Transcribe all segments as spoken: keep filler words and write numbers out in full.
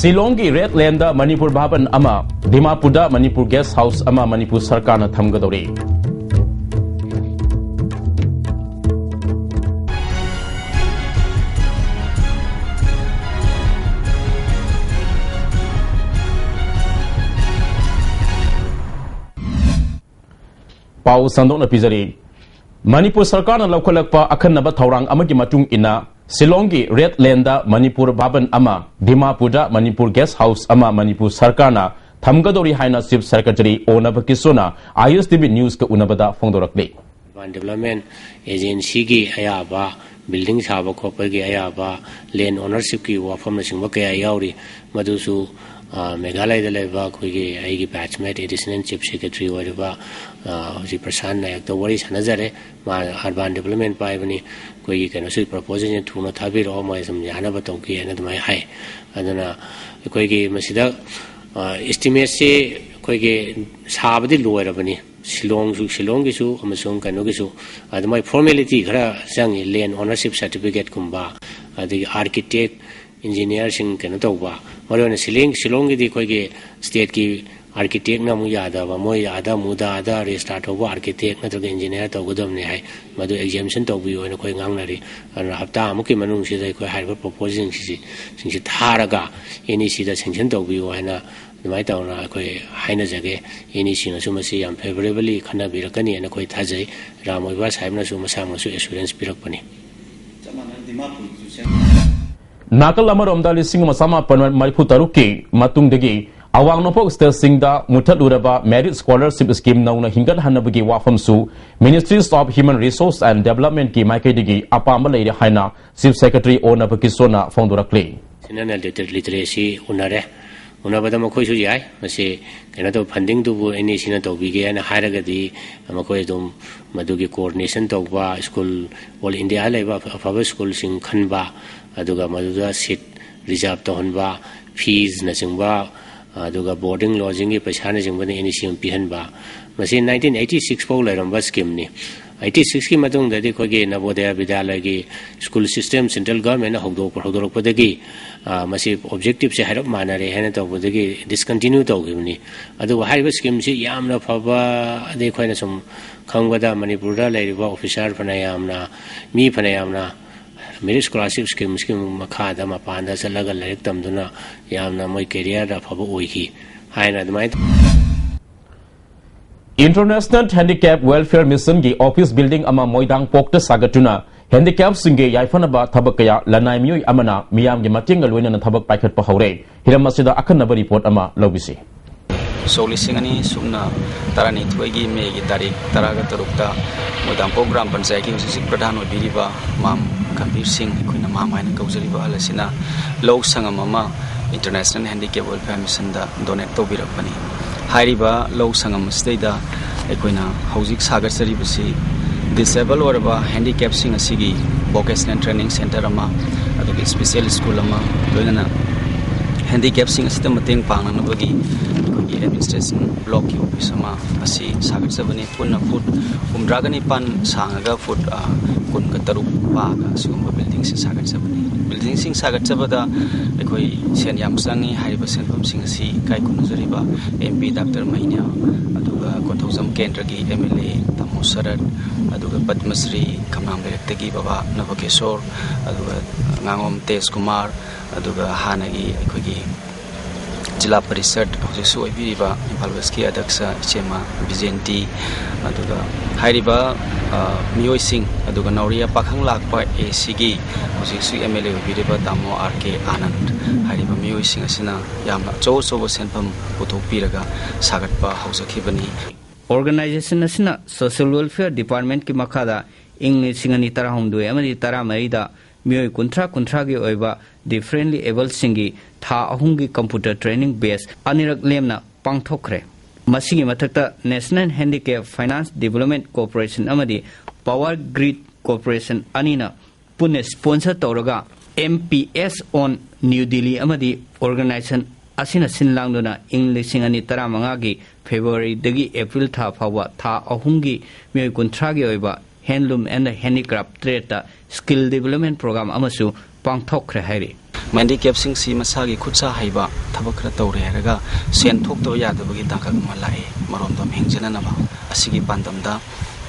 ꯁꯤꯂꯣꯡꯒꯤ red ꯂꯦꯟꯗ Manipur ꯚꯕꯟ ꯑꯃ, ꯗꯤꯃꯥꯄꯨꯔꯗ Manipur gas house ꯑꯃ ꯃꯅꯤꯄꯨꯔ ꯁꯔꯀꯥꯔꯅ ꯊꯝꯒꯗꯧꯔꯤ꯫ ꯄꯥꯎ ꯁꯟꯗꯣꯛꯅ ꯄꯤꯖꯔꯤ꯫ ꯃꯅꯤꯄꯨꯔ ꯁꯔꯀꯥꯔꯅ ꯂꯧꯈꯠꯂꯛꯄ ꯑꯈꯟꯅꯕ ꯊꯧꯔꯥꯡ ꯑꯃꯒꯤ ꯃꯇꯨꯡ ꯏꯟꯅ, ꯁꯤꯂꯣꯡꯒꯤ ꯔꯦꯗ ꯂꯦꯟꯗ ꯃꯅꯤꯄꯨꯔ ꯚꯕꯟ ꯑꯃ, ꯗꯤꯃꯥꯄꯨꯔꯗ ꯃꯅꯤꯄꯨꯔ ꯒꯦꯁ ꯍꯥꯎꯁ ꯑꯃ ꯃꯅꯤꯄꯨꯔ ꯁꯔꯀꯥꯔꯅ ꯊꯝꯒꯗꯧꯔꯤ ꯍꯥꯏꯅ ꯆꯤꯐ ꯁꯦꯀ꯭ꯔꯦꯇꯔꯤ ꯑꯣꯅꯕ ꯀꯤꯁꯣꯅ ꯑꯥꯏ S T V ꯅ꯭ꯌꯨꯁꯀ ꯎꯅꯕꯗ ꯐꯣꯡꯗꯣꯔꯛꯂꯤ꯫ Urban development ꯑꯦꯖꯦꯟꯁꯤꯒꯤ ꯑꯌꯥꯕ, ꯕꯤꯜꯗꯤꯡ ꯁꯥꯕ ꯈꯣꯠꯄꯒꯤ ꯑꯌꯥꯕ, ꯂꯦꯟ ꯑꯣꯅꯔꯁꯤꯞꯀꯤ ꯋꯥꯐꯝꯅꯆꯤꯡꯕ ꯀꯌꯥ ꯌꯥꯎꯔꯤ꯫ ꯃꯗꯨꯁꯨ, ꯑ, ꯃꯦꯘꯥꯂꯌꯗ ꯂꯩꯕ ꯑꯩꯈꯣꯏꯒꯤ, ꯑꯩꯒꯤ ꯕꯦꯠꯁꯃꯦꯠ ꯑꯦꯗꯤꯁꯅꯦꯜ ꯆꯤꯐ ꯁꯦꯀ꯭ꯔꯦꯇꯔꯤ ꯑꯣꯏꯔꯤꯕ, ꯑ, ꯍꯧꯖꯤꯛ ꯄ꯭ꯔꯁꯥꯟ ꯅꯥꯌꯛꯇ ꯋꯥꯔꯤ ꯁꯥꯟꯅꯖꯔꯦ꯫ ꯃꯥ ꯑꯔꯕꯥꯟ ꯗꯤꯕꯂꯞꯃꯦꯟ ꯄꯥꯏꯕꯅꯤ, ꯑꯩꯈꯣꯏꯒꯤ ꯀꯩꯅꯣꯁꯤ, ꯄ꯭ꯔꯄꯣꯖꯦꯜꯁꯤ ꯊꯨꯅ ꯊꯥꯕꯤꯔꯛꯑꯣ, ꯃꯣꯏ ꯁꯨꯝ ꯌꯥꯅꯕ ꯇꯧꯒꯦ ꯍꯥꯏꯅ ꯑꯗꯨꯃꯥꯏꯅ ꯍꯥꯏ꯫ ꯑꯗꯨꯅ ꯑꯩꯈꯣꯏꯒꯤ ꯃꯁꯤꯗ, ꯑ, ꯏꯁꯇꯤꯃꯦꯠꯁꯤ ꯑꯩꯈꯣꯏꯒꯤ ꯁꯥꯕꯗꯤ ꯂꯣꯏꯔꯕꯅꯤ꯫ ꯁꯤꯂꯣꯡꯁꯨ, ꯁꯤꯂꯣꯡꯒꯤꯁꯨ ꯑꯃꯁꯨꯡ ꯀꯩꯅꯣꯒꯤꯁꯨ, ꯑꯗꯨ ꯃꯣꯏ ꯐꯣꯔꯃꯦꯂꯤꯇꯤ ꯈꯔ ꯆꯪꯉꯤ, ꯂꯦꯟ ꯑꯣꯅꯔꯁꯤꯞ ꯁꯥꯔꯇꯤꯐꯤꯀꯦꯠꯀꯨꯝꯕ, ꯑꯗꯒꯤ ꯑꯥꯔꯀꯤꯇꯦꯛ, ꯏꯟꯖꯤꯅꯤꯌꯥꯔꯁꯤꯡ ꯀꯩꯅꯣ ꯇꯧꯕ, ꯃꯔꯨꯑꯣꯏꯅ ꯁꯤꯂꯤꯡ-, ꯁꯤꯂꯣꯡꯒꯤꯗꯤ ꯑꯩꯈꯣꯏꯒꯤ ꯁ꯭ꯇꯦꯠꯀꯤ ꯑꯥꯔꯀꯤꯇꯦꯛꯅ ꯑꯃꯨꯛ ꯌꯥꯗꯕ, ꯃꯣꯏ ꯑꯥꯗ ꯑꯃꯨꯗ ꯑꯥꯗ ꯔꯦꯖꯤꯁꯇꯥꯔ ꯇꯧꯕ ꯑꯥꯔꯀꯤꯇꯦꯛ ꯅꯠꯇ꯭ꯔꯒ ꯏꯟꯖꯤꯅꯤꯌꯥꯔ ꯇꯧꯒꯗꯕꯅꯤ ꯍꯥꯏ, ꯃꯗꯨ ꯑꯦꯛꯖꯦꯝꯁꯟ ꯇꯧꯕꯤꯌꯨ ꯍꯥꯏꯅ ꯑꯩꯈꯣꯏ ꯉꯥꯡꯅꯔꯤ꯫ ꯑꯗꯨꯅ ꯍꯞꯇꯥ ꯑꯃꯨꯛꯀꯤ ꯃꯅꯨꯡꯁꯤꯗ ꯑꯩꯈꯣꯏ ꯍꯥꯏꯔꯤꯕ ꯄ꯭ꯔꯣꯄꯣꯖꯦꯜꯁꯤꯡꯁꯤ, ꯁꯤꯡꯁꯤ ꯊꯥꯔꯒ ꯑꯦꯟ ꯏ ꯁꯤꯗ ꯁꯦꯡꯁꯟ ꯇꯧꯕꯤꯌꯨ ꯍꯥꯏꯅ ꯑꯗꯨꯃꯥꯏꯅ ꯇꯧꯅ ꯑꯩꯈꯣꯏ ꯍꯥꯏꯅꯖꯒꯦ꯫ ꯑꯦꯟ ꯏ ꯁꯤꯅꯁꯨ ꯃꯁꯤ ꯌꯥꯝ ꯐꯦꯕꯔꯦꯕꯂꯤ ꯈꯟꯅꯕꯤꯔꯛꯀꯅꯤ ꯍꯥꯏꯅ ꯑꯩꯈꯣꯏ ꯊꯥꯖꯩ꯫ ꯔꯥꯝ ꯑꯣꯏꯕ ꯁꯥꯍꯦꯕꯅꯁꯨ ꯃꯁꯥꯃꯛꯁꯨ ꯑꯦꯁꯨꯔꯦꯟꯁ ꯄꯤꯔꯛꯄꯅꯤ꯫ ꯆꯞ ꯃꯥꯟꯅꯅ ꯗꯤꯃꯥꯄꯨꯔꯒꯤꯁꯨ ꯆꯪꯉꯤ꯫ ꯅꯥꯀꯜ ꯑꯃꯔꯣꯝꯗ, ꯂꯤꯁꯤꯡ ꯑꯃ ꯆꯥꯃꯥꯄꯟ ꯃꯔꯤꯐꯨ ꯇꯔꯨꯛꯀꯤ ꯃꯇꯨꯡꯗꯒꯤ ꯑꯋꯥꯡ ꯅꯣꯡꯄꯣꯛ ꯁ꯭ꯇꯦꯠꯁꯤꯡꯗ ꯃꯨꯠꯊꯠꯂꯨꯔꯕ ꯃꯦꯔꯤꯠ ꯁ꯭ꯀꯣꯂꯔꯁꯤꯞ ꯁ꯭ꯀꯤꯝ ꯅꯧꯅ ꯍꯤꯡꯒꯠꯍꯟꯅꯕꯒꯤ ꯋꯥꯐꯝꯁꯨ Ministries of Human Resource and Developmentꯀꯤ ꯃꯥꯏꯀꯩꯗꯒꯤ ꯑꯄꯥꯝꯕ ꯂꯩꯔꯦ ꯍꯥꯏꯅ ꯆꯤꯐ ꯁꯦꯀ꯭ꯔꯦꯇꯔꯤ ꯑꯣꯅꯕ ꯀꯤꯁꯣꯅ ꯐꯣꯡꯗꯣꯔꯛꯂꯤ꯫ ꯁꯤꯅꯅ ꯂꯤꯇꯔ-, ꯂꯤꯇꯔꯦꯁꯤ ꯎꯅꯔꯦ꯫ ꯎꯅꯕꯗ ꯃꯈꯣꯏꯁꯨ ꯌꯥꯏ, ꯃꯁꯤ ꯀꯩꯅꯣ ꯇꯧ, ꯐꯟꯗꯤꯡꯗꯨꯕꯨ ꯑꯦꯟ ꯏ ꯁꯤꯅ ꯇꯧꯕꯤꯒꯦ ꯍꯥꯏꯅ ꯍꯥꯏꯔꯒꯗꯤ, ꯃꯈꯣꯏ ꯑꯗꯨꯝ ꯃꯗꯨꯒꯤ ꯀꯣꯑꯣꯔꯗꯤꯅꯦꯁꯟ ꯇꯧꯕ, ꯁ꯭ꯀꯨꯜ, ꯑꯣꯜ ꯏꯟꯗꯤꯌꯥ ꯂꯩꯕ ꯑꯐ-, ꯑꯐꯕ ꯁ꯭ꯀꯨꯜꯁꯤꯡ ꯈꯟꯕ, ꯑꯗꯨꯒ ꯃꯗꯨꯗ ꯁꯤꯠ ꯔꯤꯖꯥꯔꯚ ꯇꯧꯍꯟꯕ, ꯐꯤꯁꯅꯆꯤꯡꯕ, ꯑꯗꯨꯒ ꯕꯣꯔꯗꯤꯡ ꯂꯣꯗꯖꯤꯡꯒꯤ ꯄꯩꯁꯥꯅꯆꯤꯡꯕꯅ ꯑꯦꯟ ꯏ ꯁꯤ ꯑꯃ ꯄꯤꯍꯟꯕ꯫ ꯃꯁꯤ ꯅꯥꯏꯟꯇꯤꯟ ꯑꯩꯠꯇꯤ ꯁꯤꯛꯁ ꯐꯥꯎ ꯂꯩꯔꯝꯕ ꯁ꯭ꯀꯤꯝꯅꯤ꯫ ꯑꯩꯠꯇꯤ ꯁꯤꯛꯁꯀꯤ ꯃꯇꯨꯡꯗꯗꯤ ꯑꯩꯈꯣꯏꯒꯤ ꯅꯕꯣꯗꯌꯥ ꯕꯤꯗ꯭ꯌꯥꯂꯌꯒꯤ ꯁ꯭ꯀꯨꯜ ꯁꯤꯁꯇꯦꯝ ꯁꯦꯟꯇ꯭ꯔꯦꯜ ꯒꯚꯔꯟꯃꯦꯟꯠꯅ ꯍꯧꯗꯣꯛꯄ ꯍꯧꯗꯣꯔꯛꯄꯗꯒꯤ, ꯑ, ꯃꯁꯤ ꯑꯣꯕꯖꯦꯛꯇꯤꯞꯁꯦ ꯍꯥꯏꯔꯞ ꯃꯥꯟꯅꯔꯦ ꯍꯥꯏꯅ ꯇꯧꯕꯗꯒꯤ ꯗꯤꯁꯀꯟꯇꯤꯅ꯭ꯌꯨ ꯇꯧꯈꯤꯕꯅꯤ꯫ ꯑꯗꯨꯕꯨ ꯍꯥꯏꯔꯤꯕ ꯁ꯭ꯀꯤꯝꯁꯤ ꯌꯥꯝꯅ ꯐꯕ, ꯑꯗꯩ ꯑꯩꯈꯣꯏꯅ ꯁꯨꯝ ꯈꯪꯕꯗ ꯃꯅꯤꯄꯨꯔꯗ ꯂꯩꯔꯤꯕ ꯑꯣꯐꯤꯁꯥꯔ ꯐꯅꯌꯥꯝꯅ, ꯃꯤ ꯐꯅꯌꯥꯝꯅ ꯃꯦꯔꯤꯠ ꯁ꯭ꯀꯣꯂꯥꯔꯁꯤꯞ ꯁ꯭ꯀꯤꯝꯁꯤꯒꯤ ꯃꯈꯥꯗ ꯃꯄꯥꯟꯗ ꯆꯠꯂꯒ ꯂꯥꯏꯔꯤꯛ ꯇꯝꯗꯨꯅ ꯌꯥꯝꯅ ꯃꯣꯏ ꯀꯦꯔꯤꯌꯔꯗ ꯑꯐꯕ ꯑꯣꯏꯈꯤ ꯍꯥꯏꯅ ꯑꯗꯨꯃꯥꯏꯅ International Handicap Welfare Mission ꯒꯤ ꯑꯣꯐꯤꯁ ꯕꯤꯜꯗꯤꯡ ꯑꯃ ꯃꯣꯏꯗꯥꯡꯄꯣꯛꯇ ꯁꯥꯒꯠꯇꯨꯅ ꯍꯦꯟꯗꯤꯀꯦꯞꯁꯤꯡꯒꯤ ꯌꯥꯏꯐꯅꯕ ꯊꯕꯛ ꯀꯌꯥ ꯂꯅꯥꯏ ꯃꯤꯑꯣꯏ ꯑꯃꯅ ꯃꯤꯌꯥꯝꯒꯤ ꯃꯇꯦꯡꯒ ꯂꯣꯏꯅꯅ ꯊꯕꯛ ꯄꯥꯏꯈꯠꯄ ꯍꯧꯔꯦ꯫ ꯍꯤꯔꯝ ꯑꯁꯤꯗ ꯑꯈꯟꯅꯕ ꯔꯤꯄꯣꯔꯠ ꯑꯃ ꯂꯧꯕꯤꯁꯤ꯫ ꯁꯣꯛ ꯂꯤꯁꯤꯡ ꯑꯅꯤ ꯁꯨꯞꯅ ꯇꯔꯥꯅꯤꯊꯣꯏꯒꯤ ꯃꯦꯒꯤ ꯇꯥꯔꯤꯛ ꯇꯔꯥꯒ ꯇꯔꯨꯛꯇ ꯃꯣꯏꯗꯥꯡꯄꯣꯛ ꯒ꯭ꯔꯥꯝ ꯄꯟꯆꯥꯌꯠꯀꯤ ꯍꯧꯖꯤꯛ ꯍꯧꯖꯤꯛ ꯄ꯭ꯔꯙꯥꯟ ꯑꯣꯏꯕꯤꯔꯤꯕ ꯃꯥꯝ ꯒꯝꯚꯤꯔ ꯁꯤꯡ, ꯑꯩꯈꯣꯏꯅ ꯃꯥꯝ ꯍꯥꯏꯅ ꯀꯧꯖꯔꯤꯕ ꯑꯍꯜ ꯑꯁꯤꯅ ꯂꯧ ꯁꯪꯉꯝ ꯑꯃ International Handicap Welfare Mission ꯗ ꯗꯣꯅꯦꯠ ꯇꯧꯕꯤꯔꯛꯄꯅꯤ꯫ ꯍꯥꯏꯔꯤꯕ ꯂꯧ ꯁꯪꯉꯝ ꯑꯁꯤꯗꯩꯗ ꯑꯩꯈꯣꯏꯅ ꯍꯧꯖꯤꯛ ꯁꯥꯒꯠꯆꯔꯤꯕꯁꯤ ꯗꯤꯁꯦꯕꯜ ꯑꯣꯏꯔꯕ ꯍꯦꯟꯗꯤꯀꯦꯞꯁꯤꯡ ꯑꯁꯤꯒꯤ ꯚꯣꯀꯦꯁꯅꯦꯜ ꯇ꯭ꯔꯦꯅꯤꯡ ꯁꯦꯟꯇꯔ ꯑꯃ, ꯑꯗꯨꯒ ꯏꯁꯄꯤꯁꯦꯜ ꯁ꯭ꯀꯨꯜ ꯑꯃ, ꯂꯣꯏꯅꯅ ꯍꯦꯟꯗꯤꯀꯦꯞꯁꯤꯡ ꯑꯁꯤꯗ ꯃꯇꯦꯡ ꯄꯥꯡꯅꯅꯕꯒꯤ ꯑꯩꯈꯣꯏꯒꯤ ꯑꯦꯗꯃꯤꯅꯤꯁꯇ꯭ꯔꯦꯁꯟ ꯕ꯭ꯂꯣꯛꯀꯤ ꯑꯣꯐꯤꯁ ꯑꯃ ꯑꯁꯤ ꯁꯥꯒꯠꯆꯕꯅꯤ꯫ ꯄꯨꯟꯅ ꯐꯨꯠ ꯍꯨꯝꯗ꯭ꯔꯥꯒ ꯅꯤꯄꯥꯟ ꯁꯥꯡꯉꯒ ꯐꯨꯠ, ꯑ, ꯀꯨꯟꯒ ꯇꯔꯨꯛ ꯄꯥꯛꯑꯒ ꯑꯁꯤꯒꯨꯝꯕ ꯕꯤꯜꯗꯤꯡꯁꯤ ꯁꯥꯒꯠꯆꯕꯅꯤ꯫ ꯕꯤꯜꯗꯤꯡꯁꯤꯡ ꯁꯥꯒꯠꯆꯕꯗ ꯑꯩꯈꯣꯏ ꯁꯦꯟ ꯌꯥꯝ ꯆꯪꯉꯤ꯫ ꯍꯥꯏꯔꯤꯕ ꯁꯦꯟꯐꯝꯁꯤꯡ ꯑꯁꯤ ꯏꯀꯥꯏ ꯈꯨꯝꯅꯖꯔꯤꯕ ꯑꯦꯝ ꯄꯤ ꯗꯥꯛꯇꯔ ꯃꯍꯤꯅꯥ, ꯑꯗꯨꯒ ꯀꯣꯟꯊꯧꯖꯝ ꯀꯦꯟꯗ꯭ꯔꯒꯤ ꯑꯦꯝ ꯑꯦꯜ ꯑꯦ ꯇꯥꯃꯣ ꯁꯔꯠ, ꯑꯗꯨꯒ ꯄꯗꯃꯁ꯭ꯔꯤ ꯈꯝꯂꯥꯡ ꯂꯩꯔꯛꯇꯒꯤ ꯕꯕꯥ ꯅꯕꯀꯦꯁꯣꯔ, ꯑꯗꯨꯒ ꯉꯥꯉꯣꯝ ꯇꯦꯖ ꯀꯨꯃꯥꯔ, ꯑꯗꯨꯒ ꯍꯥꯟꯅꯒꯤ ꯑꯩꯈꯣꯏꯒꯤ ꯖꯤꯂꯥ ꯄꯔꯤꯁꯠ ꯍꯧꯖꯤꯛꯁꯨ ꯑꯣꯏꯕꯤꯔꯤꯕ ꯏꯝꯐꯥꯜ ꯋꯦꯁꯀꯤ ꯑꯗ꯭ꯌꯛꯁ ꯏꯆꯦꯃ ꯕꯤꯖꯦꯟꯇꯤ, ꯑꯗꯨꯒ ꯍꯥꯏꯔꯤꯕ, ꯑ, ꯃꯤꯑꯣꯏꯁꯤꯡ, ꯑꯗꯨꯒ ꯅꯥꯎꯔꯤꯌꯥ ꯄꯥꯈꯪ ꯂꯥꯛꯄ ꯑꯦ ꯁꯤꯒꯤ ꯍꯧꯖꯤꯛꯁꯨ ꯑꯦꯝ ꯑꯦꯜ ꯑꯦ ꯑꯣꯏꯕꯤꯔꯤꯕ ꯇꯥꯃꯣ ꯑꯥꯔ ꯀꯦ ꯑꯥꯅꯟꯗ, ꯍꯥꯏꯔꯤꯕ ꯃꯤꯑꯣꯏꯁꯤꯡ ꯑꯁꯤꯅ ꯌꯥꯝꯅ ꯑꯆꯧ ꯑꯆꯧꯕ ꯁꯦꯟꯐꯝ ꯄꯨꯊꯣꯛꯄꯤꯔꯒ ꯁꯥꯒꯠꯄ ꯍꯧꯖꯈꯤꯕꯅꯤ꯫ ꯑꯣꯔꯒꯅꯥꯏꯖꯦꯁꯟ ꯑꯁꯤꯅ ꯁꯣꯁꯤꯌꯦꯜ ꯋꯦꯜꯐꯤꯌꯔ ꯗꯤꯄꯥꯔꯠꯃꯦꯟꯠꯀꯤ ꯃꯈꯥꯗ ꯏꯪ ꯂꯤꯁꯤꯡ ꯑꯅꯤ ꯇꯔꯥꯍꯨꯝꯗꯣꯏ ꯑꯃꯗꯤ ꯇꯔꯥꯃꯔꯤꯗ ꯃꯤꯑꯣꯏ ꯀꯨꯟꯊ꯭ꯔꯥ ꯀꯨꯟꯊ꯭ꯔꯥꯒꯤ ꯑꯣꯏꯕ ꯗꯤꯐꯔꯦꯟꯠꯂꯤ ꯑꯦꯕꯜꯁꯤꯡꯒꯤ ꯊꯥ ꯑꯍꯨꯝꯒꯤ ꯀꯝꯄ꯭ꯌꯨꯇꯔ ꯇ꯭ꯔꯦꯅꯤꯡ ꯕꯦꯆ ꯑꯅꯤꯔꯛ ꯂꯦꯝꯅ ꯄꯥꯡꯊꯣꯛꯈ꯭ꯔꯦ꯫ ꯃꯁꯤꯒꯤ ꯃꯊꯛꯇ national handicap finance development corporation ꯑꯃꯗꯤ ꯄꯥꯋꯔ ꯒ꯭ꯔꯤꯗ ꯀꯣꯔꯄꯣꯔꯦꯁꯟ ꯑꯅꯤꯅ ꯄꯨꯟꯅ ꯁ꯭ꯄꯣꯟꯁꯔ ꯇꯧꯔꯒ ꯑꯦꯝ ꯄꯤ ꯑꯦꯁ ꯑꯣꯟ ꯅ꯭ꯌꯨ ꯗꯤꯜꯂꯤ ꯑꯃꯗꯤ ꯑꯣꯔꯒꯅꯥꯏꯖꯦꯁꯟ ꯑꯁꯤꯅ ꯁꯤꯟ ꯂꯥꯡꯗꯨꯅ ꯏꯪ ꯂꯤꯁꯤꯡ ꯑꯅꯤ ꯇꯔꯥꯃꯉꯥꯒꯤ ꯐꯦꯕ꯭ꯔꯨꯋꯥꯔꯤꯗꯒꯤ ꯑꯦꯄ꯭ꯔꯤꯜ ꯊꯥ ꯐꯥꯎꯕ ꯊꯥ ꯑꯍꯨꯝꯒꯤ ꯃꯤꯑꯣꯏ ꯀꯨꯟꯊ꯭ꯔꯥꯒꯤ ꯑꯣꯏꯕ Handloom and Handicraft trade skill development program ꯑꯃꯁꯨ ꯄꯥꯡꯊꯣꯛꯈ꯭ꯔꯦ ꯍꯥꯏꯔꯤ꯫ ꯃꯦꯟꯗꯤꯀꯦꯞꯁꯤꯡꯁꯤ ꯃꯁꯥꯒꯤ ꯈꯨꯠꯁꯥ ꯍꯩꯕ ꯊꯕꯛ ꯈꯔ ꯇꯧꯔꯦ ꯍꯥꯏꯔꯒ ꯁꯦꯟ ꯊꯣꯛꯇꯕ ꯌꯥꯗꯕꯒꯤ ꯇꯥꯡꯀꯛ ꯑꯃ ꯂꯥꯛꯏ꯫ ꯃꯔꯣꯝꯗꯣꯝ ꯍꯤꯡꯖꯅꯅꯕ ꯑꯁꯤꯒꯤ ꯄꯥꯟꯗꯝꯗ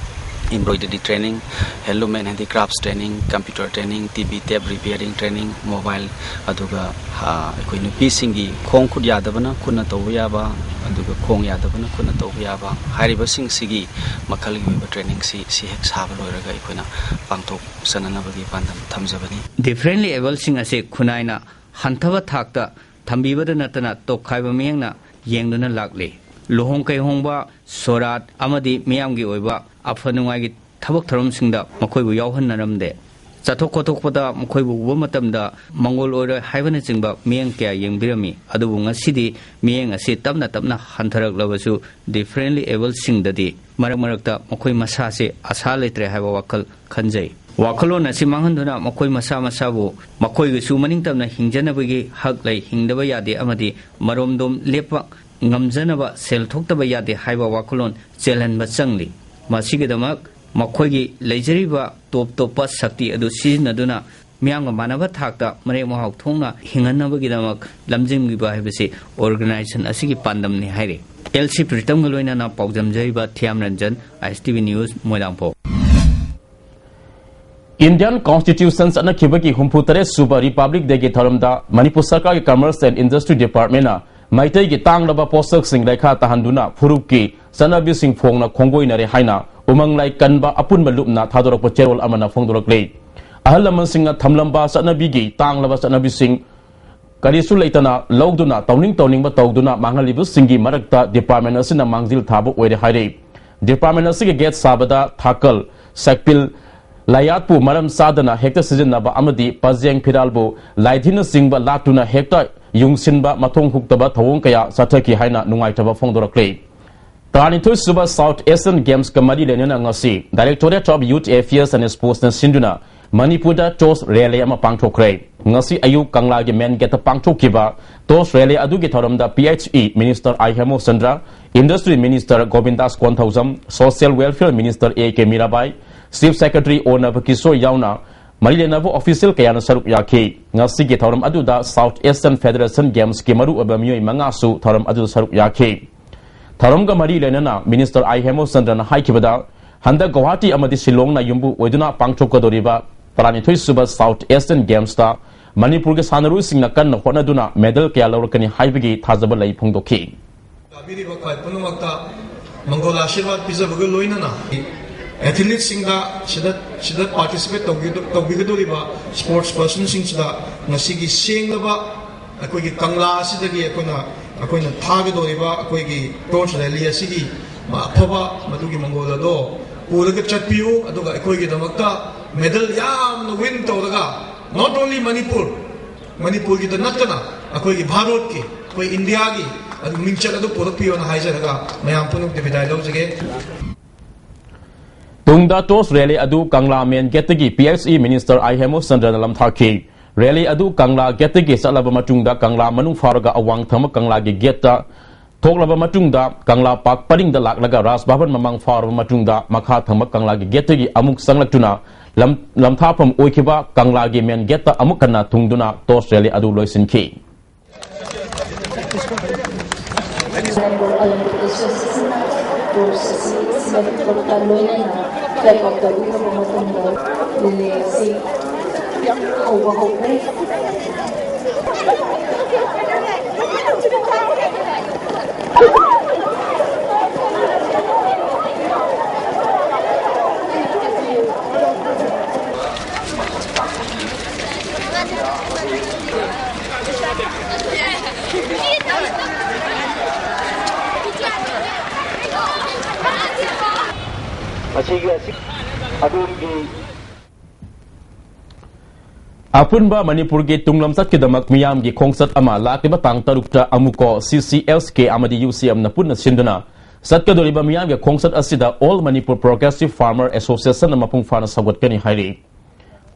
embroidery training, handloom and handicrafts training, computer training, T V tape repairing training, mobile, ꯑꯗꯨꯒ ꯑꯩꯈꯣꯏ ꯅꯨꯄꯤꯁꯤꯡꯒꯤ ꯈꯣꯡ ꯈꯨꯠ ꯌꯥꯗꯕꯅ ꯈꯨꯠꯅ ꯇꯧꯕ ꯌꯥꯕ, ꯑꯗꯨꯒ ꯈꯣꯡ ꯌꯥꯗꯕꯅ ꯈꯨꯠꯅ ꯇꯧꯕ ꯌꯥꯕ ꯍꯥꯏꯔꯤꯕꯁꯤꯡꯁꯤꯒꯤ ꯃꯈꯜꯒꯤ ꯑꯣꯏꯕ trainingꯁꯤ ꯁꯤ ꯍꯦꯛ ꯁꯥꯕ ꯂꯣꯏꯔꯒ ꯑꯩꯈꯣꯏꯅ ꯄꯥꯡꯊꯣꯛꯆꯅꯅꯕꯒꯤ ꯄꯥꯟꯗꯝ ꯊꯝꯖꯕꯅꯤ꯫ Differently ableꯁꯤꯡ ꯑꯁꯤ ꯈꯨꯟꯅꯥꯏꯅ ꯍꯟꯊꯕ ꯊꯥꯛꯇ ꯊꯝꯕꯤꯕꯗ ꯅꯠꯇꯅ ꯇꯣꯈꯥꯏꯕ ꯃꯤꯠꯌꯦꯡꯅ ꯌꯦꯡꯗꯨꯅ ꯂꯥꯛꯂꯤ꯫ ꯂꯨꯍꯣꯡ ꯀꯩꯍꯣꯡꯕ, ꯁꯣꯔꯥꯠ ꯑꯃꯗꯤ ꯃꯤꯌꯥꯝꯒꯤ ꯑꯣꯏꯕ ꯑꯐ ꯅꯨꯡꯉꯥꯏꯒꯤ ꯊꯕꯛ ꯊꯧꯔꯝꯁꯤꯡꯗ ꯃꯈꯣꯏꯕꯨ ꯌꯥꯎꯍꯟꯅꯔꯝꯗꯦ꯫ ꯆꯠꯊꯣꯛ ꯈꯣꯠꯊꯣꯛꯄꯗ ꯃꯈꯣꯏꯕꯨ ꯎꯕ ꯃꯇꯝꯗ ꯃꯪꯒꯣꯜ ꯑꯣꯏꯔꯣꯏ ꯍꯥꯏꯕꯅꯆꯤꯡꯕ ꯃꯤꯠꯌꯦꯡ ꯀꯌꯥ ꯌꯦꯡꯕꯤꯔꯝꯃꯤ꯫ ꯑꯗꯨꯕꯨ ꯉꯁꯤꯗꯤ ꯃꯤꯠꯌꯦꯡ ꯑꯁꯤ ꯇꯞꯅ ꯇꯞꯅ ꯍꯟꯊꯔꯛꯂꯕꯁꯨ differently ableꯁꯤꯡꯗꯗꯤ ꯃꯔꯛ ꯃꯔꯛꯇ ꯃꯈꯣꯏ ꯃꯁꯥꯁꯦ ꯑꯁꯥ ꯂꯩꯇ꯭ꯔꯦ ꯍꯥꯏꯕ ꯋꯥꯈꯜ ꯈꯟꯖꯩ꯫ ꯋꯥꯈꯜꯂꯣꯟ ꯑꯁꯤ ꯃꯥꯡꯍꯟꯗꯨꯅ ꯃꯈꯣꯏ ꯃꯁꯥ ꯃꯁꯥꯕꯨ ꯃꯈꯣꯏꯒꯤꯁꯨ ꯃꯅꯤꯡ ꯇꯝꯅ ꯍꯤꯡꯖꯅꯕꯒꯤ ꯍꯛ ꯂꯩ, ꯍꯤꯡꯗꯕ ꯌꯥꯗꯦ ꯑꯃꯗꯤ ꯃꯔꯣꯝꯗꯣꯝ ꯂꯦꯞꯄ ꯉꯝꯖꯅꯕ ꯁꯦꯜ ꯊꯣꯛꯇꯕ ꯌꯥꯗꯦ ꯍꯥꯏꯕ ꯋꯥꯈꯜꯂꯣꯟ ꯆꯦꯜꯍꯟꯕ ꯆꯪꯂꯤ꯫ ꯃꯁꯤꯒꯤꯗꯃꯛ ꯃꯈꯣꯏꯒꯤ ꯂꯩꯖꯔꯤꯕ ꯇꯣꯞ ꯇꯣꯞꯄ ꯁꯛꯇꯤ ꯑꯗꯨ ꯁꯤꯖꯤꯟꯅꯗꯨꯅ ꯃꯤꯌꯥꯝꯒ ꯃꯥꯟꯅꯕ ꯊꯥꯛꯇ ꯃꯔꯦꯛ ꯃꯍꯥꯎ ꯊꯣꯛꯅ ꯍꯤꯡꯍꯟꯅꯕꯒꯤꯗꯃꯛ ꯂꯝꯖꯤꯡꯕꯤꯕ ꯍꯥꯏꯕꯁꯤ organization ꯑꯁꯤꯒꯤ ꯄꯥꯟꯗꯝꯅꯤ ꯍꯥꯏꯔꯤ꯫ ꯑꯦꯜ ꯁꯤ ꯄ꯭ꯔꯤꯇꯝꯒ ꯂꯣꯏꯅꯅ ꯄꯥꯎꯖꯝꯖꯔꯤꯕ Thiyam Ranjan, I S T V News, Moirangphou. Indian Constitution ꯆꯠꯅꯈꯤꯕꯒꯤ ꯍꯨꯝꯐꯨ ꯇꯔꯦꯠ ꯁꯨꯕ Republic Day ꯒꯤ ꯊꯧꯔꯝꯗ ꯃꯅꯤꯄꯨꯔ ꯁꯔꯀꯥꯔꯒꯤ Commerce and Industry Department ꯅ ꯃꯩꯇꯩꯒꯤ ꯇꯥꯡꯂꯕ ꯄꯣꯠꯁꯛꯁꯤꯡ ꯂꯩꯈꯥ ꯇꯥꯍꯟꯗꯨꯅ ꯐꯨꯔꯨꯞꯀꯤ ꯆꯠꯅꯕꯤꯁꯤꯡ ꯐꯣꯡꯅ ꯈꯣꯡꯒꯣꯏꯅꯔꯦ ꯍꯥꯏꯅ ꯎꯃꯪ ꯂꯥꯏ ꯀꯟꯕ ꯑꯄꯨꯟꯕ ꯂꯨꯞꯅ ꯊꯥꯗꯣꯔꯛꯄ ꯆꯦꯔꯣꯜ ꯑꯃꯅ ꯐꯣꯡꯗꯣꯔꯛꯂꯤ꯫ ꯑꯍꯜ ꯂꯃꯟꯁꯤꯡꯅ ꯊꯝꯂꯝꯕ ꯆꯠꯅꯕꯤꯒꯤ ꯇꯥꯡꯂꯕ ꯆꯠꯅꯕꯤꯁꯤꯡ ꯀꯔꯤꯁꯨ ꯂꯩꯇꯅ ꯂꯧꯗꯨꯅ ꯇꯧꯅꯤꯡ ꯇꯧꯅꯤꯡꯕ ꯇꯧꯗꯨꯅ ꯃꯥꯡꯍꯜꯂꯤꯕꯁꯤꯡꯒꯤ ꯃꯔꯛꯇ department ꯑꯁꯤꯅ ꯃꯥꯡꯖꯤꯜ ꯊꯥꯕ ꯑꯣꯏꯔꯦ ꯍꯥꯏꯔꯤ꯫ Department ꯑꯁꯤꯒꯤ gate ꯁꯥꯕꯗ ꯊꯥꯀꯜ, ꯁꯛꯄꯤꯜ, ꯂꯥꯌꯥꯠꯄꯨ ꯃꯔꯝ ꯆꯥꯗꯅ ꯍꯦꯛꯇ ꯁꯤꯖꯤꯟꯅꯕ ꯑꯃꯗꯤ ꯄꯖꯦꯡ ꯐꯤꯔꯥꯜꯕꯨ ꯂꯥꯏꯙꯤꯅꯆꯤꯡꯕ ꯂꯥꯠꯇꯨꯅ ꯍꯦꯛꯇ ꯌꯨꯡꯁꯤꯟꯕ ꯃꯊꯣꯡ ꯍꯨꯛꯇꯕ ꯊꯧꯑꯣꯡ ꯀꯌꯥ ꯆꯠꯊꯈꯤ ꯍꯥꯏꯅ ꯅꯨꯡꯉꯥꯏꯇꯕ ꯐꯣꯡꯗꯣꯔꯛꯂꯤ꯫ ꯇꯔꯥꯅꯤꯊꯣꯏ ꯁꯨꯕ South Asian Games ꯀ ꯃꯔꯤ ꯂꯩꯅꯅ ꯉꯁꯤ Directorate of Youth Affairs and Sports ꯅ ꯁꯤꯟꯗꯨꯅ ꯃꯅꯤꯄꯨꯔꯗ ꯇꯣꯁ ꯔꯦꯂꯤ ꯑꯃ ꯄꯥꯡꯊꯣꯛꯈ꯭ꯔꯦ꯫ ꯉꯁꯤ ꯑꯌꯨꯛ ꯀꯪꯂꯥꯒꯤ ꯃꯦꯟ ꯒꯦꯠꯇ ꯄꯥꯡꯊꯣꯛꯈꯤꯕ ꯇꯣꯁ ꯔꯦꯂꯤ ꯑꯗꯨꯒꯤ ꯊꯧꯔꯝꯗ P H E minister I Hemochandra, industry minister Gobindas Konthoujam, social welfare minister A K Mirabai, chief secretary O Nabakishore ꯌꯥꯎꯅ ꯃꯔꯤ ꯂꯩꯅꯕ ꯑꯣꯐꯤꯁꯤꯌꯦꯜ ꯀꯌꯥꯅ ꯁꯔꯨꯛ ꯌꯥꯈꯤ꯫ ꯉꯁꯤꯒꯤ ꯊꯧꯔꯝ ꯑꯗꯨꯗ ꯁꯥꯎꯠ ꯏꯁꯇꯔꯟ ꯐꯦꯗꯔꯦꯁꯟ ꯒꯦꯝꯁꯀꯤ ꯃꯔꯨꯑꯣꯏꯕ ꯃꯤꯑꯣꯏ ꯃꯉꯥꯁꯨ ꯊꯧꯔꯝ ꯑꯗꯨꯗ ꯁꯔꯨꯛ ꯌꯥꯈꯤ꯫ ꯊꯧꯔꯝꯒ ꯃꯔꯤ ꯂꯩꯅꯅ ꯃꯤꯅꯤꯁꯇꯔ ꯑꯥꯏ ꯍꯦꯃꯣꯆꯟꯗ꯭ꯔꯅ ꯍꯥꯏꯈꯤꯕꯗ, ꯍꯟꯗꯛ ꯒꯧꯍꯥꯇꯤ ꯑꯃꯗꯤ ꯁꯤꯂꯣꯡꯅ ꯌꯨꯝꯕꯨ ꯑꯣꯏꯗꯨꯅ ꯄꯥꯡꯊꯣꯛꯀꯗꯧꯔꯤꯕ ꯇꯔꯥꯅꯤꯊꯣꯏ ꯁꯨꯕ ꯁꯥꯎꯠ ꯏꯁꯇꯔꯟ ꯒꯦꯝꯁꯇ ꯃꯅꯤꯄꯨꯔꯒꯤ ꯁꯥꯟꯅꯔꯣꯏꯁꯤꯡꯅ ꯀꯟꯅ ꯍꯣꯠꯅꯗꯨꯅ ꯃꯦꯗꯜ ꯀꯌꯥ ꯂꯧꯔꯛꯀꯅꯤ ꯍꯥꯏꯕꯒꯤ ꯊꯥꯖꯕ ꯂꯩ ꯐꯣꯡꯗꯣꯛꯈꯤ꯫ ꯇꯥꯕꯤꯔꯤꯕ ꯈ꯭ꯋꯥꯏ ꯄꯨꯝꯅꯃꯛꯇ ꯃꯪꯒꯣꯜ ꯑꯥꯁꯤꯔꯕꯥꯗ ꯄꯤꯖꯕꯒ ꯂꯣꯏꯅꯅ ꯑꯦꯊꯂꯤꯠꯁꯤꯡꯗ, ꯁꯤꯗ, ꯁꯤꯗ ꯄꯥꯔꯇꯤꯁꯤꯄꯦꯠ ꯇꯧꯕꯤꯒꯗꯧꯔꯤꯕ ꯁ꯭ꯄꯣꯔꯠꯁ ꯄꯔꯁꯟꯁꯤꯡꯁꯤꯗ ꯉꯁꯤꯒꯤ ꯁꯦꯡꯂꯕ ꯑꯩꯈꯣꯏꯒꯤ ꯀꯪꯂꯥ ꯑꯁꯤꯗꯒꯤ ꯑꯩꯈꯣꯏꯅ, ꯑꯩꯈꯣꯏꯅ ꯊꯥꯒꯗꯧꯔꯤꯕ ꯑꯩꯈꯣꯏꯒꯤ ꯇꯣꯔꯆ ꯔꯦꯂꯤ ꯑꯁꯤꯒꯤ ꯑꯐꯕ ꯃꯗꯨꯒꯤ ꯃꯪꯒꯣꯜ ꯑꯗꯣ ꯄꯨꯔꯒ ꯆꯠꯄꯤꯌꯨ꯫ ꯑꯗꯨꯒ ꯑꯩꯈꯣꯏꯒꯤꯗꯃꯛꯇ ꯃꯦꯗꯜ ꯌꯥꯝꯅ ꯋꯤꯟ ꯇꯧꯔꯒ, not only ꯃꯅꯤꯄꯨꯔ, ꯃꯅꯤꯄꯨꯔꯒꯤꯗ ꯅꯠꯇꯅ ꯑꯩꯈꯣꯏꯒꯤ ꯚꯥꯔꯠꯀꯤ, ꯑꯩꯈꯣꯏ ꯏꯟꯗꯤꯌꯥꯒꯤ ꯑꯗꯨ ꯃꯤꯡꯆꯠ ꯑꯗꯨ ꯄꯨꯔꯛꯄꯤꯌꯣꯅ ꯍꯥꯏꯖꯔꯒ ꯃꯌꯥꯝ ꯄꯨꯝꯅꯃꯛꯇ ꯕꯤꯗꯥꯏ ꯂꯧꯖꯒꯦ꯫ ꯇꯨꯡꯗ ꯇꯣꯁ ꯔꯦꯂꯤ ꯑꯗꯨ ꯀꯪꯂꯥ ꯃꯦꯟ ꯒꯦꯠꯇꯒꯤ ꯄꯤ ꯑꯩꯆ ꯏ ꯃꯤꯅꯤꯁꯇꯔ ꯑꯥꯏ ꯍꯦꯃꯣꯆꯟꯗ꯭ꯔꯅ ꯂꯝꯊꯥꯈꯤ꯫ ꯔꯦꯂꯤ ꯑꯗꯨ ꯀꯪꯂꯥ ꯒꯦꯠꯇꯒꯤ ꯆꯠꯂꯕ ꯃꯇꯨꯡꯗ ꯀꯪꯂꯥ ꯃꯅꯨꯡ ꯐꯥꯎꯔꯒ ꯑꯋꯥꯡ ꯊꯪꯕ ꯀꯪꯂꯥꯒꯤ ꯒꯦꯠꯇ ꯊꯣꯛꯂꯕ ꯃꯇꯨꯡꯗ ꯀꯪꯂꯥ ꯄꯥꯛ ꯄꯔꯤꯡꯗ ꯂꯥꯛꯂꯒ ꯔꯥꯖ ꯚꯕꯟ ꯃꯃꯥꯡ ꯐꯥꯎꯔꯕ ꯃꯇꯨꯡꯗ ꯃꯈꯥ ꯊꯪꯕ ꯀꯪꯂꯥꯒꯤ ꯒꯦꯠꯇꯒꯤ ꯑꯃꯨꯛ ꯆꯪꯂꯛꯇꯨꯅ ꯂꯝ-, ꯂꯝꯊꯥꯐꯝ ꯑꯣꯏꯈꯤꯕ ꯀꯪꯂꯥꯒꯤ ꯃꯦꯟ ꯒꯦꯠꯇ ꯑꯃꯨꯛ ꯍꯟꯅ ꯊꯨꯡꯗꯨꯅ ꯇꯣꯁ ꯔꯦꯂꯤ ꯑꯗꯨ ꯂꯣꯏꯁꯤꯟꯈꯤ꯫ ꯂꯣꯏꯅꯅ ꯐ꯭ꯂꯦꯛ ꯑꯣꯐ ꯇꯧꯕꯤꯔꯕ ꯃꯇꯨꯡꯗ ꯔꯤꯂꯦ ꯑꯁꯤ ꯍꯧꯕ ꯍꯧꯈ꯭ꯔꯦ꯫ ꯃꯁꯤꯒꯤ ꯑꯁꯤ ꯑꯗꯣꯝꯒꯤ ꯑꯄꯨꯟꯕ ꯃꯅꯤꯄꯨꯔꯒꯤ ꯇꯨꯡꯂꯝꯆꯠꯀꯤꯗꯃꯛ ꯃꯤꯌꯥꯝꯒꯤ ꯈꯣꯡꯆꯠ ꯑꯃ ꯂꯥꯛꯂꯤꯕ ꯇꯥꯡ ꯇꯔꯨꯛꯇ ꯑꯃꯨꯛꯀꯣ ꯁꯤ ꯁꯤ ꯑꯦꯁ ꯀꯦ ꯑꯃꯗꯤ ꯌꯨ ꯁꯤ ꯑꯦꯝꯅ ꯄꯨꯟꯅ ꯁꯤꯟꯗꯨꯅ ꯆꯠꯀꯗꯧꯔꯤꯕ ꯃꯤꯌꯥꯝꯒꯤ ꯈꯣꯡꯆꯠ ꯑꯁꯤꯗ All Manipur Progressive Farmer Associationꯅ ꯃꯄꯨꯡ ꯐꯥꯅ ꯁꯧꯒꯠꯀꯅꯤ ꯍꯥꯏꯔꯤ꯫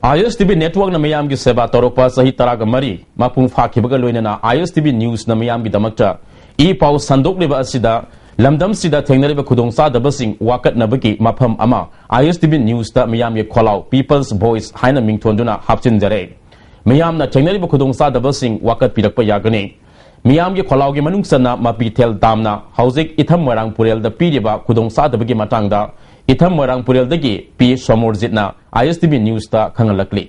ꯑꯥꯏ ꯑꯦꯁ ꯇꯤ ꯚꯤ ꯅꯦꯠꯋꯥꯔꯛꯅ ꯃꯤꯌꯥꯝꯒꯤ ꯁꯦꯕꯥ ꯇꯧꯔꯛꯄ ꯆꯍꯤ ꯇꯔꯥꯒ ꯃꯔꯤ ꯃꯄꯨꯡ ꯐꯥꯈꯤꯕꯒ ꯂꯣꯏꯅꯅ ꯑꯥꯏ ꯑꯦꯁ ꯇꯤ ꯚꯤ ꯅ꯭ꯌꯨꯁꯅ ꯃꯤꯌꯥꯝꯒꯤꯗꯃꯛꯇ ꯏ ꯄꯥꯎ ꯁꯟꯗꯣꯛꯂꯤꯕ ꯑꯁꯤꯗ ꯂꯝꯗꯝꯁꯤꯗ ꯊꯦꯡꯅꯔꯤꯕ ꯈꯨꯗꯣꯡꯆꯥꯗꯕꯁꯤꯡ ꯋꯥꯀꯠꯅꯕꯒꯤ ꯃꯐꯝ ꯑꯃ ꯑꯥꯏ ꯑꯦꯁ ꯇꯤ ꯚꯤ ꯅ꯭ꯌꯨꯁꯇ ꯃꯤꯌꯥꯝꯒꯤ ꯈꯣꯜꯂꯥꯎ People's Voice ꯍꯥꯏꯅ ꯃꯤꯡꯊꯣꯟꯗꯨꯅ ꯍꯥꯞꯆꯤꯟꯖꯔꯦ꯫ ꯃꯤꯌꯥꯝꯅ ꯊꯦꯡꯅꯔꯤꯕ ꯈꯨꯗꯣꯡꯆꯥꯗꯕꯁꯤꯡ ꯋꯥꯀꯠꯄꯤꯔꯛꯄ ꯌꯥꯒꯅꯤ꯫ ꯃꯤꯌꯥꯝꯒꯤ ꯈꯣꯜꯂꯥꯎꯒꯤ ꯃꯅꯨꯡ ꯆꯟꯅ ꯃꯄꯤꯊꯦꯜ ꯗꯥꯝꯅ ꯍꯧꯖꯤꯛ ꯏꯊꯝ ꯃꯣꯏꯔꯥꯡ ꯄꯨꯔꯦꯜꯗ ꯄꯤꯔꯤꯕ ꯈꯨꯗꯣꯡꯆꯥꯗꯕꯒꯤ ꯃꯇꯥꯡꯗ ꯏꯊꯝ ꯃꯣꯏꯔꯥꯡ ꯄꯨꯔꯦꯜꯗꯒꯤ ꯄꯤ ꯁꯣꯃꯣꯔꯖꯤꯠꯅ ꯑꯥꯏ ꯑꯦꯁ ꯇꯤ ꯚꯤ ꯅ꯭ꯌꯨꯁꯇ ꯈꯪꯍꯜꯂꯛꯂꯤ꯫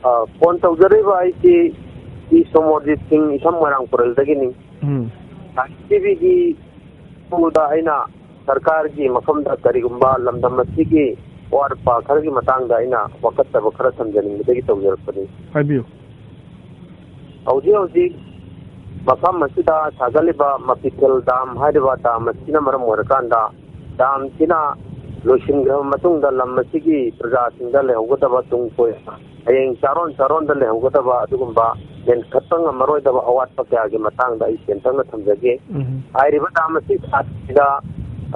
ꯑ, ꯐꯣꯟ ꯇꯧꯖꯔꯛꯏꯕ ꯑꯩꯁꯤ ꯄꯤ ꯁꯣꯃꯣꯔꯖꯤꯠ ꯁꯤꯡ, ꯏꯊꯝ ꯃꯣꯏꯔꯥꯡ ꯄꯨꯔꯦꯜꯗꯒꯤꯅꯤ꯫ ꯎꯝ꯫ ꯇꯤ ꯚꯤꯒꯤ ꯊ꯭ꯔꯨꯗ ꯑꯩꯅ ꯁꯔꯀꯥꯔꯒꯤ ꯃꯐꯝꯗ ꯀꯔꯤꯒꯨꯝꯕ ꯂꯝꯗꯝ ꯑꯁꯤꯒꯤ ꯑꯋꯥꯠ ꯑꯄꯥ ꯈꯔꯒꯤ ꯃꯇꯥꯡꯗ ꯑꯩꯅ ꯋꯥꯀꯠꯆꯕ ꯈꯔ ꯊꯝꯖꯅꯤꯡꯕꯗꯒꯤ ꯇꯧꯖꯔꯛꯄꯅꯤ꯫ ꯍꯥꯏꯕꯤꯌꯨ꯫ ꯍꯧꯖꯤꯛ ꯍꯧꯖꯤꯛ ꯃꯐꯝ ꯑꯁꯤꯗ ꯁꯥꯒꯠꯂꯤꯕ ꯃꯄꯤꯊꯦꯜ ꯗꯥꯝ ꯍꯥꯏꯔꯤꯕ ꯗꯥꯝ ꯑꯁꯤꯅ ꯃꯔꯝ ꯑꯣꯏꯔꯀꯥꯟꯗ ꯗꯥꯝꯁꯤꯅ ꯂꯣꯏꯁꯤꯟꯈ꯭ꯔꯕ ꯃꯇꯨꯡꯗ ꯂꯝ ꯑꯁꯤꯒꯤ ꯄ꯭ꯔꯖꯥꯁꯤꯡꯗ ꯂꯩꯍꯧꯒꯗꯕ ꯇꯨꯡ ꯀꯣꯏꯅ ꯍꯌꯦꯡ ꯆꯥꯔꯣꯟ ꯆꯥꯔꯣꯟꯗ ꯂꯩꯍꯧꯒꯗꯕ ꯑꯗꯨꯒꯨꯝꯕ ꯃꯦꯟꯈꯠꯄ ꯉꯝꯃꯔꯣꯏꯗꯕ ꯑꯋꯥꯠꯄ ꯀꯌꯥꯒꯤ ꯃꯇꯥꯡꯗ ꯑꯩ ꯇꯦꯟꯇꯛꯅ ꯊꯝꯖꯒꯦ꯫ ꯎꯝ꯫ ꯍꯥꯏꯔꯤꯕ ꯗꯥꯝ ꯑꯁꯤ ꯁꯥꯠꯄꯁꯤꯗ,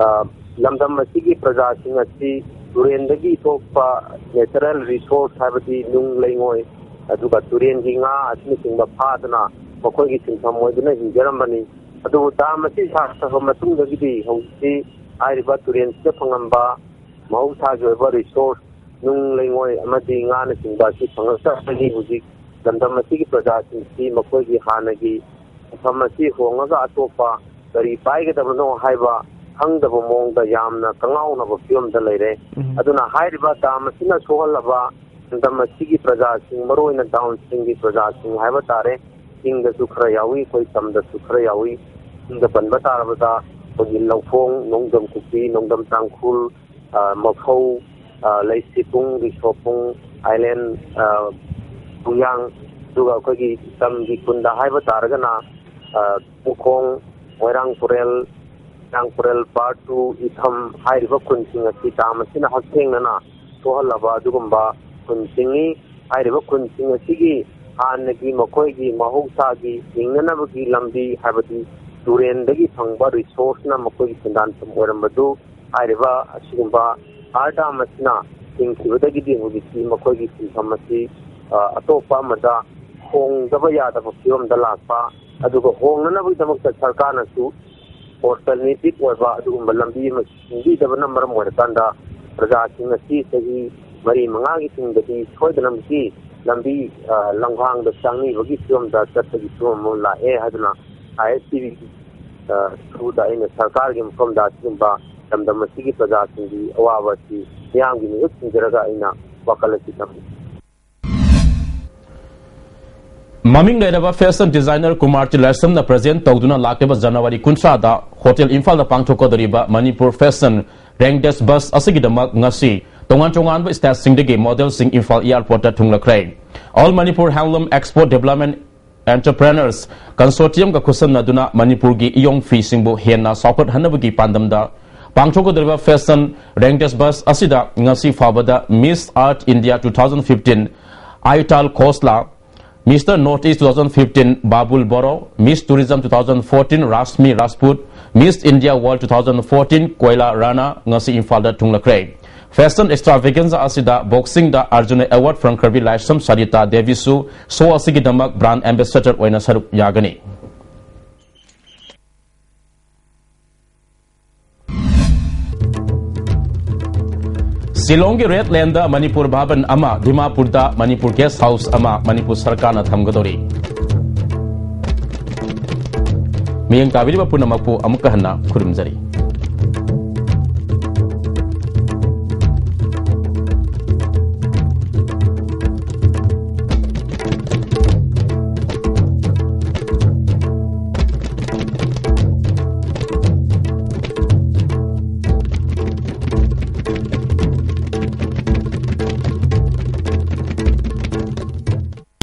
ꯑ, ꯂꯝꯗꯝ ꯑꯁꯤꯒꯤ ꯄ꯭ꯔꯖꯥꯁꯤꯡ ꯑꯁꯤ ꯇꯨꯔꯦꯟꯗꯒꯤ ꯊꯣꯛꯄ natural resource ꯍꯥꯏꯕꯗꯤ ꯅꯨꯡ ꯂꯩꯉꯣꯏ, ꯑꯗꯨꯒ ꯇꯨꯔꯦꯟꯒꯤ ꯉꯥ ꯑꯁꯤꯅꯆꯤꯡꯕ ꯐꯥꯗꯨꯅ ꯃꯈꯣꯏꯒꯤ ꯁꯤꯟꯐꯝ ꯑꯣꯏꯗꯨꯅ ꯍꯤꯡꯖꯔꯝꯕꯅꯤ꯫ ꯑꯗꯨꯕꯨ ꯗꯥꯝ ꯑꯁꯤ ꯁꯥꯈ꯭ꯔꯕ ꯃꯇꯨꯡꯗꯒꯤꯗꯤ ꯍꯧꯖꯤꯛꯇꯤ ꯍꯥꯏꯔꯤꯕ ꯇꯨꯔꯦꯟꯁꯤꯗ ꯐꯪꯂꯝꯕ ꯃꯍꯧꯁꯥꯒꯤ ꯑꯣꯏꯕ resource, ꯅꯨꯡ ꯂꯩꯉꯣꯏ ꯑꯃꯗꯤ ꯉꯥꯅꯆꯤꯡꯕ ꯑꯁꯤ ꯐꯪꯂꯛꯇꯕꯗꯒꯤ ꯍꯧꯖꯤꯛ ꯂꯝꯗꯝ ꯑꯁꯤꯒꯤ ꯄ꯭ꯔꯖꯥꯁꯤꯡꯁꯤ ꯃꯈꯣꯏꯒꯤ ꯍꯥꯟꯅꯒꯤ ꯁꯤꯟꯐꯝ ꯑꯁꯤ ꯍꯣꯡꯂꯒ ꯑꯇꯣꯞꯄ ꯀꯔꯤ ꯄꯥꯏꯒꯗꯕꯅꯣ ꯍꯥꯏꯕ ꯈꯪꯗꯕ ꯃꯑꯣꯡꯗ ꯌꯥꯝꯅ ꯀꯉꯥꯎꯅꯕ ꯐꯤꯕꯝꯗ ꯂꯩꯔꯦ꯫ ꯎꯝ꯫ ꯑꯗꯨꯅ ꯍꯥꯏꯔꯤꯕ ꯗꯥꯝ ꯑꯁꯤꯅ ꯁꯣꯛꯍꯜꯂꯕ ꯂꯝꯗꯝ ꯑꯁꯤꯒꯤ ꯄ꯭ꯔꯖꯥꯁꯤꯡ, ꯃꯔꯨꯑꯣꯏꯅ down streamꯒꯤ ꯄ꯭ꯔꯖꯥꯁꯤꯡ ꯍꯥꯏꯕ ꯇꯥꯔꯦ, ꯆꯤꯡꯗꯁꯨ ꯈꯔ ꯌꯥꯎꯏ, ꯑꯩꯈꯣꯏ ꯇꯝꯗꯁꯨ ꯈꯔ ꯌꯥꯎꯏ꯫ ꯆꯤꯡꯗ ꯄꯟꯕ ꯇꯥꯔꯕꯗ ꯑꯩꯈꯣꯏꯒꯤ ꯂꯧꯈꯣꯡ, ꯅꯣꯡꯗꯝ ꯀꯨꯀꯤ, ꯅꯣꯡꯗꯝ ꯇꯥꯡꯈꯨꯜ, ꯑ, ꯃꯐꯧ, ꯑ, ꯂꯩꯁꯤꯄꯨꯡ, ꯔꯤꯁꯣꯄꯨꯡ, ꯑꯥꯏꯂꯦꯟ, ꯑ, ꯄꯨꯡꯌꯥꯡ, ꯑꯗꯨꯒ ꯑꯩꯈꯣꯏꯒꯤ ꯇꯝꯒꯤ ꯈꯨꯟꯗ ꯍꯥꯏꯕ ꯇꯥꯔꯒꯅ, ꯑ, ꯄꯨꯈꯣꯡ, ꯃꯣꯏꯔꯥꯡ ꯄꯨꯔꯦꯜ, ꯃꯣꯏꯔꯥꯡ ꯄꯨꯔꯦꯜ part two, ꯏꯊꯝ ꯍꯥꯏꯔꯤꯕ ꯈꯨꯟꯁꯤꯡ ꯑꯁꯤ ꯗꯥꯝ ꯑꯁꯤꯅ ꯍꯛꯊꯦꯡꯅꯅ ꯁꯣꯛꯍꯜꯂꯕ ꯑꯗꯨꯒꯨꯝꯕ ꯈꯨꯟꯁꯤꯡꯅꯤ꯫ ꯍꯥꯏꯔꯤꯕ ꯈꯨꯟꯁꯤꯡ ꯑꯁꯤꯒꯤ ꯍꯥꯟꯅꯒꯤ ꯃꯈꯣꯏꯒꯤ ꯃꯍꯧꯁꯥꯒꯤ ꯍꯤꯡꯅꯅꯕꯒꯤ ꯂꯝꯕꯤ, ꯍꯥꯏꯕꯗꯤ ꯇꯨꯔꯦꯟꯗꯒꯤ ꯐꯪꯕ ꯔꯤꯁꯣꯔꯁꯅ ꯃꯈꯣꯏꯒꯤ ꯁꯦꯟꯗꯥꯟꯐꯝ ꯑꯣꯏꯔꯝꯕꯗꯨ, ꯍꯥꯏꯔꯤꯕ ꯑꯁꯤꯒꯨꯝꯕ ꯍꯥꯔ ꯗꯥꯝ ꯑꯁꯤꯅ ꯊꯤꯡꯈꯤꯕꯗꯒꯤꯗꯤ ꯍꯧꯖꯤꯛꯇꯤ ꯃꯈꯣꯏꯒꯤ ꯁꯤꯟꯐꯝ ꯑꯁꯤ, ꯑ, ꯑꯇꯣꯞꯄ ꯑꯃꯗ ꯍꯣꯡꯗꯕ ꯌꯥꯗꯕ ꯐꯤꯕꯝꯗ ꯂꯥꯛꯄ, ꯑꯗꯨꯒ ꯍꯣꯡꯅꯅꯕꯒꯤꯗꯃꯛꯇ ꯁꯔꯀꯥꯔꯅꯁꯨ ꯑꯣꯜꯇꯔꯅꯦꯇꯤꯚ ꯑꯣꯏꯕ ꯑꯗꯨꯒꯨꯝꯕ ꯂꯝꯕꯤ ꯑꯃ ꯁꯤꯟꯕꯤꯗꯕꯅ ꯃꯔꯝ ꯑꯣꯏꯔꯀꯥꯟꯗ ꯄ꯭ꯔꯖꯥꯁꯤꯡ ꯑꯁꯤ ꯆꯍꯤ ꯃꯔꯤ ꯃꯉꯥꯒꯤ ꯇꯨꯡꯗꯗꯤ ꯁꯣꯏꯗꯅꯃꯛꯀꯤ ꯂꯝꯕꯤ, ꯑ, ꯂꯝꯈꯥꯡꯗ ꯆꯪꯅꯤꯡꯕꯒꯤ ꯐꯤꯕꯝꯗ ꯆꯠꯄꯒꯤ ꯐꯤꯕꯝ ꯑꯃ ꯂꯥꯛꯑꯦ ꯍꯥꯏꯗꯨꯅ ꯑꯥꯏ ꯑꯦꯁ ꯇꯤ ꯚꯤꯒꯤ, ꯑ, ꯊ꯭ꯔꯨꯗ ꯑꯩꯅ ꯁꯔꯀꯥꯔꯒꯤ ꯃꯐꯝꯗ ꯑꯁꯤꯒꯨꯝꯕ ꯂꯝꯗꯝ ꯑꯁꯤꯒꯤ ꯄ꯭ꯔꯖꯥꯁꯤꯡꯒꯤ ꯑꯋꯥꯕ ꯑꯁꯤ ꯃꯤꯌꯥꯝꯒꯤ ꯃꯤꯍꯨꯠ ꯊꯤꯡꯖꯔꯒ ꯑꯩꯅ ꯋꯥꯈꯜ ꯑꯁꯤ ꯊꯝꯃꯤ꯫ ꯃꯃꯤꯡ ꯂꯩꯔꯕ ꯐꯦꯁꯟ ꯗꯤꯖꯥꯏꯅꯔ ꯀꯨꯃꯥꯔ ꯇꯤꯂꯥꯏꯁꯝꯅ ꯄ꯭ꯔꯖꯦꯟ ꯇꯧꯗꯨꯅ ꯂꯥꯛꯂꯤꯕ ꯖꯅꯋꯥꯔꯤ ꯀꯨꯟꯊ꯭ꯔꯥꯗ ꯍꯣꯇꯦꯜ ꯏꯝꯐꯥꯜꯗ ꯄꯥꯡꯊꯣꯛꯀꯗꯧꯔꯤꯕ ꯃꯅꯤꯄꯨꯔ ꯐꯦꯁꯟ ꯔꯦꯡꯗꯦꯁ ꯕꯁ ꯑꯁꯤꯒꯤꯗꯃꯛ ꯉꯁꯤ ꯇꯣꯉꯥꯟ ꯇꯣꯉꯥꯟꯕ ꯁ꯭ꯇꯦꯠꯁꯤꯡꯗꯒꯤ ꯃꯣꯗꯦꯜꯁꯤꯡ ꯏꯝꯐꯥꯜ ꯑꯦꯌꯥꯔꯄꯣꯔꯠꯇ ꯊꯨꯡꯂꯈ꯭ꯔꯦ꯫ ꯑꯣꯜ ꯃꯅꯤꯄꯨꯔ ꯍꯦꯟꯂꯨꯝ ꯑꯦꯛꯁꯄꯣꯔꯠ ꯗꯦꯕꯂꯞꯃꯦꯟ ꯑꯦꯟꯇꯔꯄ꯭ꯔꯦꯅꯔꯁ ꯀꯟꯁꯣꯔꯇꯤꯌꯝꯒ ꯈꯨꯠꯁꯝꯅꯗꯨꯅ ꯃꯅꯤꯄꯨꯔꯒꯤ ꯏꯌꯣꯡ ꯐꯤꯁꯤꯡꯕꯨ ꯍꯦꯟꯅ ꯆꯥꯎꯈꯠꯍꯟꯅꯕꯒꯤ ꯄꯥꯟꯗꯝꯗ ꯄꯥꯡꯊꯣꯛꯀꯗꯧꯔꯤꯕ ꯐꯦꯁꯟ ꯔꯦꯡꯗꯦꯁ ꯕꯁ ꯑꯁꯤꯗ ꯉꯁꯤ ꯐꯥꯎꯕꯗ Miss Earth India two thousand fifteen Aaital Khosla, Mister North East two thousand fifteen Babul Boro, Miss tourism two thousand fourteen Rashmi Rajput, Miss India World two thousand fourteen Koyal Rana ꯉꯁꯤ ꯏꯝꯐꯥꯜꯗ ꯊꯨꯡꯂꯈ꯭ꯔꯦ꯫ ꯐꯦꯁꯟ ꯑꯦꯛꯁꯇ꯭ꯔꯥꯚꯦꯒꯦꯟꯖꯥ ꯑꯁꯤꯗ ꯕꯣꯛꯁꯤꯡꯗ ꯑꯔꯖꯨꯅ ꯑꯦꯋꯥꯔꯗ ꯐꯪꯈ꯭ꯔꯕꯤ ꯂꯥꯏꯁ꯭ꯔꯝ ꯁꯔꯤꯇꯥ ꯗꯦꯕꯤꯁꯨ ꯁꯣ ꯑꯁꯤꯒꯤꯗꯃꯛ ꯕ꯭ꯔꯥꯟꯗ ꯑꯦꯝꯕꯦꯁꯦꯗꯔ ꯑꯣꯏꯅ ꯁꯔꯨꯛ ꯌꯥꯒꯅꯤ꯫ ꯁꯤꯂꯣꯡꯒꯤ ꯔꯦꯗ ꯂꯦꯟꯗ ꯃꯅꯤꯄꯨꯔ ꯚꯕꯟ ꯑꯃ, ꯗꯤꯃꯥꯄꯨꯔꯗ ꯃꯅꯤꯄꯨꯔ ꯒꯦꯁ ꯍꯥꯎꯁ ꯑꯃ ꯃꯅꯤꯄꯨꯔ ꯁꯔꯀꯥꯔꯅ ꯊꯝꯒꯗꯧꯔꯤ꯫ ꯃꯤꯠꯌꯦꯡ ꯇꯥꯕꯤꯔꯤꯕ ꯄꯨꯝꯅꯃꯛꯄꯨ ꯑꯃꯨꯛꯀ ꯍꯟꯅ ꯈꯨꯔꯨꯝꯖꯔꯤ꯫